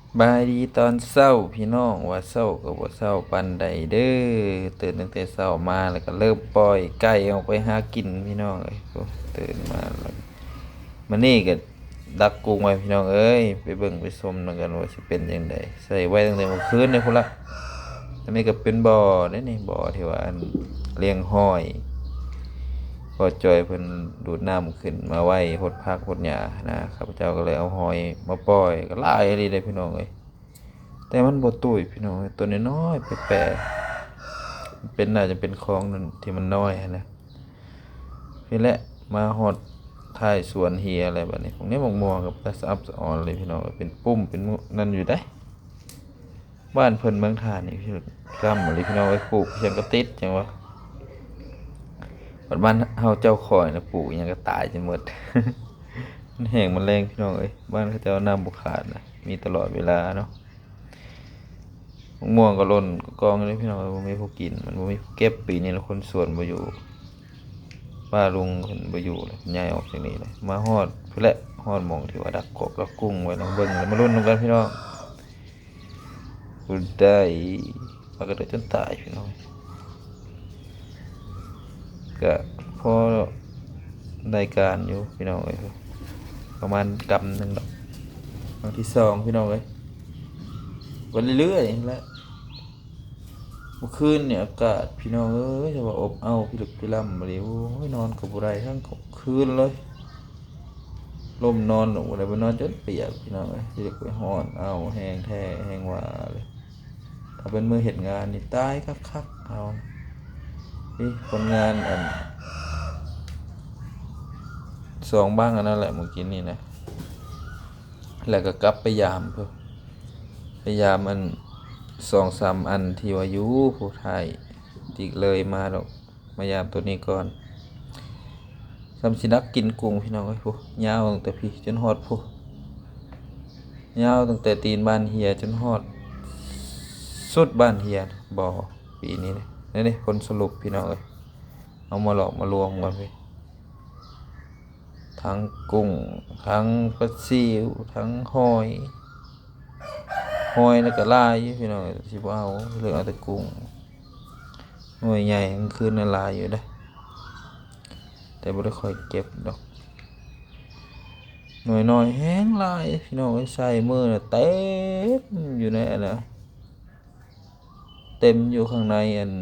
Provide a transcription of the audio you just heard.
ສະບາຍດີຕອນເຊົ້າພີ່ນ້ອງ, ວ່າເຊົ້າກໍບໍ່ເຊົ້າປານໃດເດີ້. ຕື່ນຕັ້ງແຕ່ເຊົ້າມາແລ້ວກໍເລີ່ມປ່ອຍໄກ່ອອກໄປຫາກິນພີ່ນ້ອງເອີຍ. ໂອ້ ຕື່ນມາແລ້ວ ມື້ນີ້ກໍດັກກຸ້ງໄວ້ພີ່ນ້ອງເອີຍ, ໄປເບິ່ງໄປຊົມນຳກັນວ່າຊິເປັນຈັ່ງໃດ. ໃສ່ໄວ້ຕັ້ງແຕ່ມື້ຄືນນີ້ພຸ້ນລະ. ອັນນີ້ກໍເປັນບໍ່ເດ້ນີ້, ບໍ່ທີ່ວ່າອັນລ້ຽງຫອຍ ພໍ່ຈ່ອຍເພິ່ນດູດນ້ຳຂຶ້ນມາໄວ້ຫົດຜັກຫົດຫຍ້ານະ. ຂ້າພະເຈົ້າກໍເລີຍເອົາຫອຍມາປ່ອຍ, ກໍຫຼາຍອີ່ຫຼີເດ້ພີ່ນ້ອງເອີຍ. ແຕ່ມັນບໍ່ຕຸ້ຍພີ່ນ້ອງເອີຍ, ຕົວນ້ອຍໆແປະໆ. ເປັນ ໜ້າຈະເປັນຂອງນັ້ນທີ່ມັນນ້ອຍຫັ້ນນະ. ນີ້ແຫຼະ ມາຮອດທ້າຍສວນເຮຍແລ້ວບັດນີ້. ພວກນີ້ໝາກມ່ວງກໍຕາສະອາດສະອອນເລີຍພີ່ນ້ອງເອີຍ, ເປັນປຸ້ມເປັນນັ້ນຢູ່ເດ້. ບ້ານເພິ່ນເມືອງທ່ານນີ້ລ້ຳອີ່ຫຼີພີ່ນ້ອງເອີຍ, ປູກຫຍັງກໍຕິດຫຍັງວ່າ. ບັດບ້ານເຮົາເຈົ້າຂ້ອຍນະ ປູກຫຍັງກໍຕາຍຈົນໝົດ. ມັນແຫ້ງມັນແລ້ງພີ່ນ້ອງເອີຍ, ບ້ານເຂົາເຈົ້ານ້ຳບໍ່ຂາດນະ, ມີຕະຫຼອດເວລາເນາະ. ໝາກມ່ວງກໍຫຼົ່ນກໍກອງຢູ່ເດ້ພີ່ນ້ອງເອີຍ, ບໍ່ມີຜູ້ກິນ ມັນບໍ່ມີຜູ້ເກັບ. ປີນີ້ລະຄົນສວນບໍ່ຢູ່, ປ້າລຸງເພິ່ນບໍ່ຢູ່ແລ້ວ, ເພິ່ນຍ້າຍອອກຈາກນີ້ແລ້ວ. ມາຮອດພຸ້ນແຫຼະ, ຮອດໝ່ອງທີ່ວ່າດັກກອກດັກກຸ້ງໄວ້, ລອງເບິ່ງ ແລ້ວມາລຸ້ນນຳກັນພີ່ນ້ອງ. ບໍ່ໄດ້ ປາກະເດີດຈົນຕາຍພີ່ນ້ອງ. ກະພໍໄດ້ການຢູ່ພີ່ນ້ອງເອີຍ, ປະມານກຳໜຶ່ງດອກ. ຄັ້ງທີສອງພີ່ນ້ອງເອີຍ, ໄປເລື້ອຍໆຫັ້ນແຫຼະ. ເມື່ອຄືນນີ້ອາກາດພີ່ນ້ອງເອີຍ ຈະວ່າອົບເອົ້າພິລຶກພິລຳອີ່ຫຼີ. ໂອ້ຍ ນອນກໍບໍ່ໄດ້ທັງຄືນເລີຍ, ລົມນອນກໍບໍ່ໄດ້, ໄປນອນຈົນປຽກພີ່ນ້ອງເອີຍ. ຈະຢາກໄປຮ້ອນເອົ້າແຮງແທ້ແຮງວ່າເລີຍ. ຖ້າເປັນມື້ເຮັດງານນີ້ຕາຍຄັກໆເຮົາ. ນີ້ຜົນງານອັນສອງບັ້ງອັນນັ້ນແຫຼະມື້ກີ້ນີ້ນະ, ແລ້ວກໍກັບໄປຢາມພຸ້ນ, ໄປຢາມອັນສອງສາມອັນທີ່ວ່າຢູ່ຜູ້ທ້າຍ, ຕິກເລີຍມາດອກ. ມາຢາມໂຕນີ້ກ່ອນ. ສ່ຳຊິດັກກິນກຸ້ງພີ່ນ້ອງເອີຍ. ພຸ້ນ ຍາວຕັ້ງແຕ່ພີ້ຈົນຮອດພຸ້ນ, ຍາວຕັ້ງແຕ່ຕີນບ້ານເຮຍຈົນຮອດສຸດບ້ານເຮຍ. ບໍ່ ປີນີ້ນະ, ນີ້ໆ ຜົນສະຫຼຸບພີ່ນ້ອງເອີຍ. ເອົາມາຫຼອກມາລວມກັນພີ້, ທັງກຸ້ງ ທັງປາຊິວ ທັງຫອຍ. ຫອຍນະກໍຫຼາຍຢູ່ພີ່ນ້ອງເອີຍ, ຊິບໍ່ເອົາ, ເລືອກເອົາແຕ່ກຸ້ງ. ໜ່ວຍໃຫຍ່ກາງຄືນນະຫຼາຍຢູ່ເດ້, ແຕ່ບໍ່ໄດ້ຄ່ອຍເກັບດອກ. ໜ່ວຍນ້ອຍແຮງຫຼາຍພີ່ນ້ອງເອີຍ, ໃສ່ມືນະເຕັມຢູ່ໃນອັນນະ, ເຕັມຢູ່ຂ້າງໃນອັນ